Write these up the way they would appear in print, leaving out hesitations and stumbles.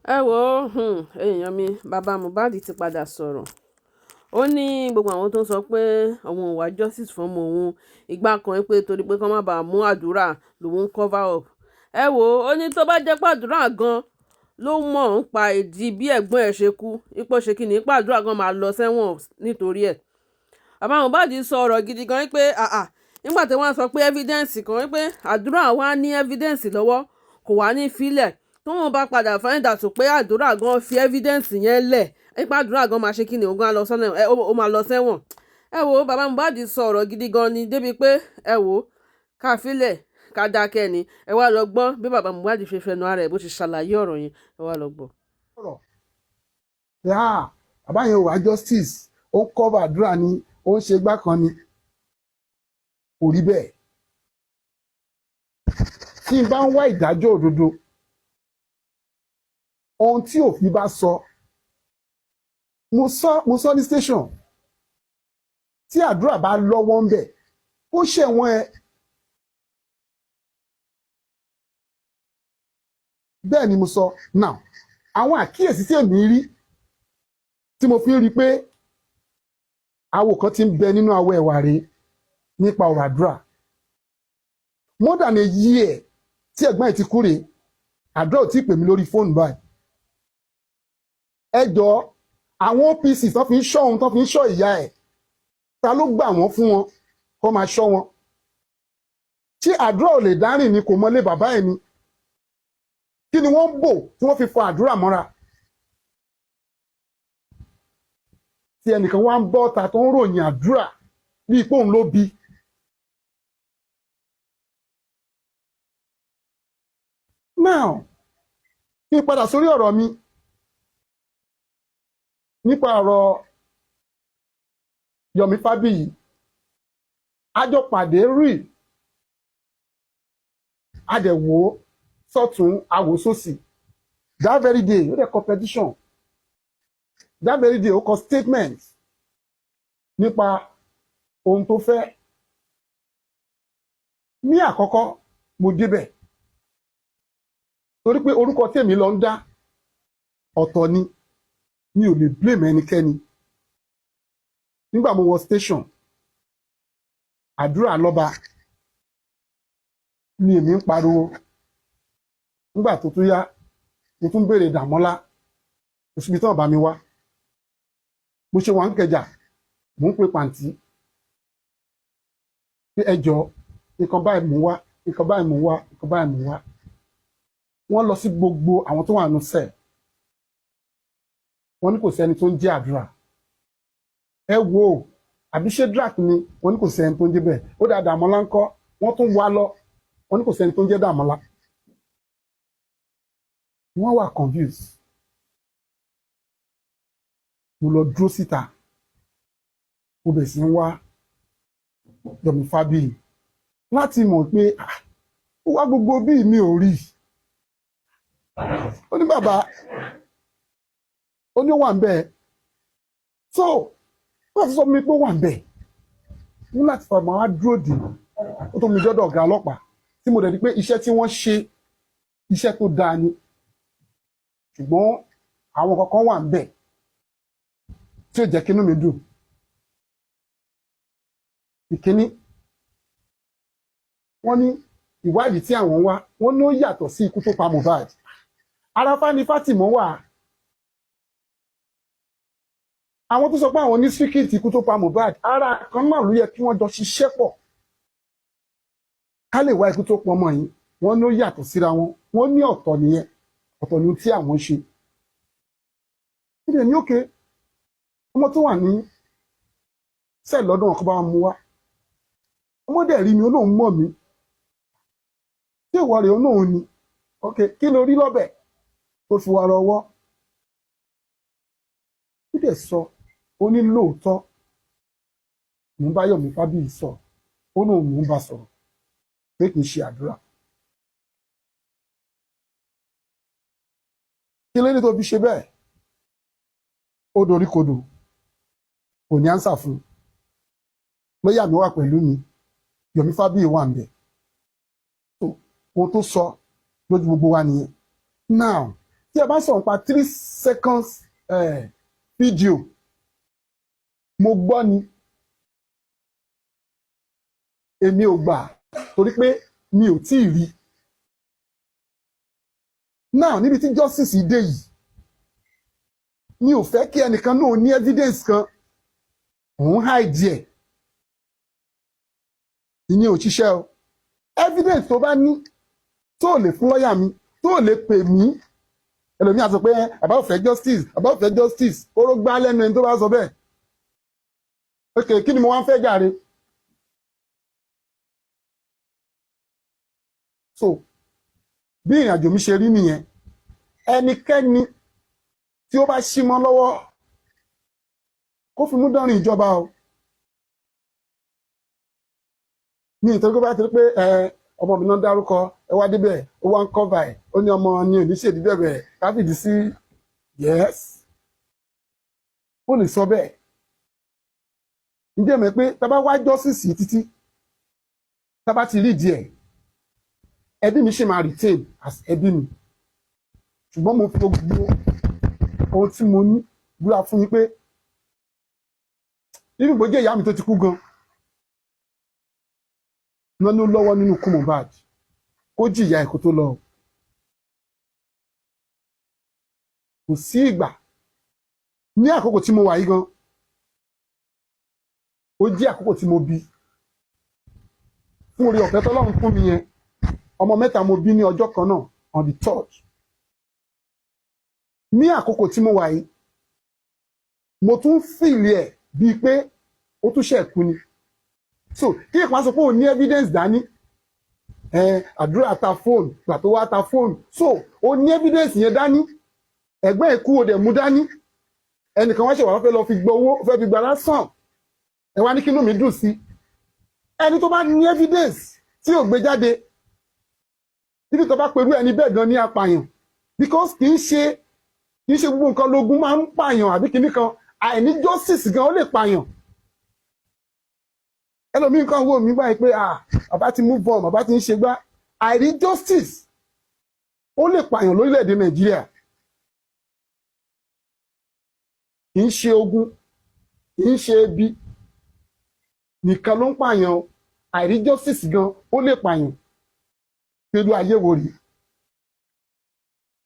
Ẹ wo, èèyàn mi, bàbá Mohbad ti padà sọ̀rọ̀. Ó ní gbogbo àwọn tó ń sọ pé òun ò wá justice fún ọmọ òun, ìgbà kan pé torí pé kí wọ́n má bàa mú Àdúrà lòun ń cover up. Ẹ wo, ó ní tó bá jẹ́ pé Àdúrà gan ló mọ̀ ń pa ìdí bí ẹ̀gbọ́n ẹ̀ ṣe kú, ipò ṣe kí ni pé Àdúrà gan máa lọ sẹ́wọ̀n nítorí ẹ̀. Bàbá Mohbad sọ ọ̀rọ̀ gidi gan wípé àà, nígbà tí wọ́n sọ pé evidence kan wípé Àdúrà wá ní evidence lọ́wọ́, kò wá ní fílẹ̀. Tóun bá padà find out pé Àdúrà gan fi evidence yẹn lẹ̀, nípa Àdúrà gan máa ṣe kí ni, òun gan lọ sọ́nà, ó máa lọ sẹ́wọ̀n. Ẹ wo, bàbá Mohbad sọ ọ̀rọ̀ gidi gan ni débi pé ẹ wo, ká fílẹ̀ ká dákẹ́ ni. Ẹ wá lọ gbọ́ bí bàbá Mohbad ṣe fẹnu ara ẹ̀ bó ṣe ṣàlàyé ọ̀rọ̀ yẹn. Ẹ wá lọ gbọ́. Yáà, bàbá yẹn ò wá justice, ó ń cover Àdúrà ni, ó ń ṣe gbá kan ni. Kò rí bẹ́ẹ̀. Tí n bá ń wá ìdájọ́ òdodo, ohun tí òfin bá sọ, mo sọ, mo sọ ní station. Tí Àdúrà bá lọ́wọ́ ń bẹ̀, ó ṣẹ̀wọ̀n ẹ. Bẹ́ẹ̀ ni mo sọ. Now, àwọn àkíyèsí tí èmi rí, tí mo fi ń rí pé awo kan ti ń bẹ nínú awọ ẹ̀wà rèé nípa ọ̀rọ̀ Àdúrà. More than a year tí ẹ̀gbọ́n ẹ̀ ti kú rèé, Àdúrà ò tí ì pè mí lórí fóònù báyìí. Ẹ jọ, àwọn OPC tó fi ń ṣọ́ òun, tó fi ń ṣọ́ ìyá ẹ̀, ta ló gbà wọ́n fún wọn kó máa ṣọ́ wọn? Ṣé Àdúrà ò lè dárìn ni? Kò mọlé bàbá ẹ̀ ni? Kí ni wọ́n ń bò tí wọ́n fi fọ Àdúrà mọ́ra, tí ẹnìkan wá ń bọ́ ta tó ń ròyìn Àdúrà bíi pé òun ló bí? Now, kí n padà sórí ọ̀rọ̀ mi nípa ọ̀rọ̀ Yomi Fabiyi. A jọ pàdé rí, a dẹ̀ wò ó sọ́tún, àwò sósì. That very day, ó dẹ̀ kọ petition. That very day, ó kọ statement nípa ohun tó fẹ́. Ní àkọ́kọ́ mo débẹ̀, torí pé orúkọ tèmi lọ ń dá ọ̀tọ̀ ni, mi ò lè blame ẹnikẹ́ni. Nígbà mo wọ station, Àdúrà lọ́ba ni èmi ń pariwo. Nígbà tó tún yá, mo tún béèrè Dàmọ́lá. Kò síbi tí wọ́n bá mi wá. Mo ṣe wà ń kẹjà, mò ń pe pàǹtí pé ẹ jọ, nǹkan báyìí mò ń wá, nǹkan báyìí mò ń wá, nǹkan báyìí mò ń wá. Wọ́n lọ sí gbogbo àwọn tó wà nù sẹ́ẹ̀, wọ́n ní kò sẹ́ni tó ń jẹ́ Àdúrà. Ẹ wo, àbí Shedrack ni? Wọ́n ní kò sẹ́ni tó ń jẹ́ bẹ́ẹ̀. Ó dà, Dàmọ́lá ńkọ́? Wọ́n tún wá lọ, wọ́n ní kò sẹ́ni tó ń jẹ́ Dàmọ́lá. Wọ́n wà confused. Mo lọ dúró síta, mo bẹ̀ sí ń wá Yomi Fabiyi láti mọ̀ pé ó wá gbogbo bíi mi ò rí. Ó ní bàbá, ó ní ó wà ń bẹ́ẹ̀. So wọ́n ti sọ fún mi pé ó wà ń bẹ́ẹ̀ mú láti fa màá dúró dè ó tó mi dọ́dọ̀ ọ̀gá ọlọ́pàá, tí mo dẹ̀ di pé iṣẹ́ tí wọ́n ṣe, iṣẹ́ tó dáa ni, ṣùgbọ́n àwọn kankan wà ń bẹ̀ tí ó jẹ́ kí inú mi dùn. Ìkíní, wọ́n ní ìwádìí tí àwọn wá, wọ́n ní ó yàtọ̀ sí ikú tó pa Mohbad. Arafa ni Fátìmọ́ wà. Àwọn tó sọ pé àwọn ní síkìtì ikú tó pa Mohbad, ara kan náà ló yẹ kí wọ́n jọ ṣiṣẹ́ pọ̀ ká lè wá ikú tó pọ̀ ọmọ yìí. Wọ́n ní ó yàtọ̀ síra wọn. Wọ́n ní ọ̀tọ̀ nìyẹn, ọ̀tọ̀ ni tí àwọn ń ṣe. Ilẹ̀ ní òkè ọmọ tó wà ní sẹ́ẹ̀ lọ́dún ọkọ̀ bá wọn mú wá. Ọmọdé rí mi, ó lóun mọ̀ mí. Tí ìwọ rèé? Ó lóun ni. Ok, kí ló rí lọ́bẹ̀ tó fi wá rọwọ́? Ó dẹ̀ sọ, ó ní lóòótọ́ mò ń bá Yomi Fabiyi sọ. Ó lóun mò ń bá sọ̀rọ̀ pé kì í ṣe Àdúrà. Kí ló ní tó fi ṣe bẹ́ẹ̀? Ó dorí kodò, kò ní ánsà fún un. Lọ́yà mi wà pẹ̀lú mi, Yomi Fabiyi wà ń bẹ̀. Ohun tó sọ lójú gbogbo wa nìyẹn. Now, tí Tí ẹ bá sọ̀rọ̀ nípa 3 seconds video, mo gbọ́ ni, èmi ò gbà torí pé mi ò tí ì rí. Now, níbi tí justice dé yìí, mi ò fẹ́ kí ẹnìkan náà ní evidence kan òun hide ẹ̀. Ìyẹn ò ṣiṣẹ́ o. Evidence tó bá ní tó lè fún lọ́ọ̀yà mi, tó lè pè mí, ẹlòmíà sọ pé bàbá ò fẹ́ justice, bàbá ò fẹ́ justice. Kóró gbá lẹ́nu ẹni tó bá sọ bẹ́ẹ̀. Ok, kí ni mo wá ń fẹ́ jàre? So bí ìrìn àjò mi ṣe rí nìyẹn. Ẹnikẹ́ni tí ó bá ṣí mọ́ lọ́wọ́, kó fi mú dánrin ìjọba o. Mi ìtọ́jú pé bá ti rí pé ẹ ọmọ mi náà dárúkọ, ẹ wá débẹ̀, ó wá ń cover ẹ̀, ó ní ọmọ ní oníṣèdí bẹ̀bẹ̀ káfíìdì sí. Yes, ó lè sọ bẹ́ẹ̀. Ǹjẹ́ mọ̀ pé tá bá wá justice títí, tá bá ti rí díẹ̀, ẹbí mi ṣe máa retain as ẹbí mi. Ṣùgbọ́n mo fi gbogbo ohun tí mo ní búra fún yín pé nínú ìgbójẹ́ ìyá mi tó ti kú gan náà ló lọ́wọ́ nínú ikú Mohbad, kó jìyà ẹ̀kọ́ tó lọ. Kò sí ìgbà ní àkókò tí mo wà yìí gan, ó jẹ́ àkókò tí mo bí fún orí ọ̀fẹ́ tọ́lọ́run fún mi yẹn. Ọmọ mẹ́ta mo bí ní ọjọ́ kan náà, on the 3rd. Ní àkókò tí mo wà yìí, mo tún feel ẹ̀ bíi pé ó tún ṣẹ̀ kú ni. So kí ìpá sọ pé òun ní evidence dání, ẹ àdúrà ta fóònù gbà tó wá ta fóònù, so ó ní evidence yẹn dání, ẹ̀gbọ́n ẹ̀ kú, ó dẹ̀ mú dání, ẹnìkan wá ṣe wà fẹ́ lọ fi gbọ́ owó, fẹ́ fi gbà lásán, ẹ wá ní kí inú mi dùn sí. Ẹni tó bá ní evidence tí ò gbé jáde níbi tó bá pẹ̀lú ẹni bẹ́ẹ̀ gan ní apààyàn, because kì í ṣe gbogbo nǹkan lógún máa ń pààyàn àbí kinní kan. Àìní justice gan, ó lè pààyàn. Ẹlòmíín kan wò mí báyìí pé, ah, bàbá ti move on, bàbá ti ń ṣe gbá. Àìrí justice, ó lè pààyàn lórílẹ̀‐èdè Nàìjíríà. Kì í ṣe ogun, kì í ṣe ebi nìkan ló ń pààyàn o. Àìrí justice gan, ó lè pààyàn. Pẹ̀lú ayé wo rí?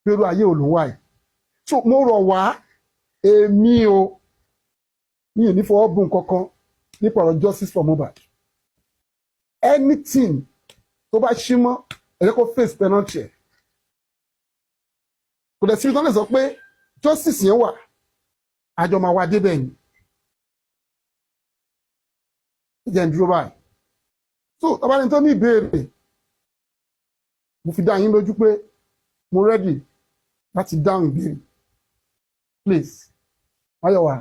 Pẹ̀lú ayé wo ló ń wà yìí? So mo rọ̀ wá, èmi o, mi ò ní fọwọ́ bùn kankan nípa ọ̀rọ̀ justice for Mohbad. Anything tó bá ṣí mọ́, ẹ jẹ́ kó face penalty ẹ̀. Kò dẹ̀ síbi tó lè sọ pé justice yẹn wà, àjọ máa wá débẹ̀ ni. Ẹ jẹ́ n dúró báyìí. So tọ́ba ní tó ní ìbéèrè, mo fi dá yín lójú pé mo ready láti dáhùn ìbéèrè. Please, Máyọ̀wá.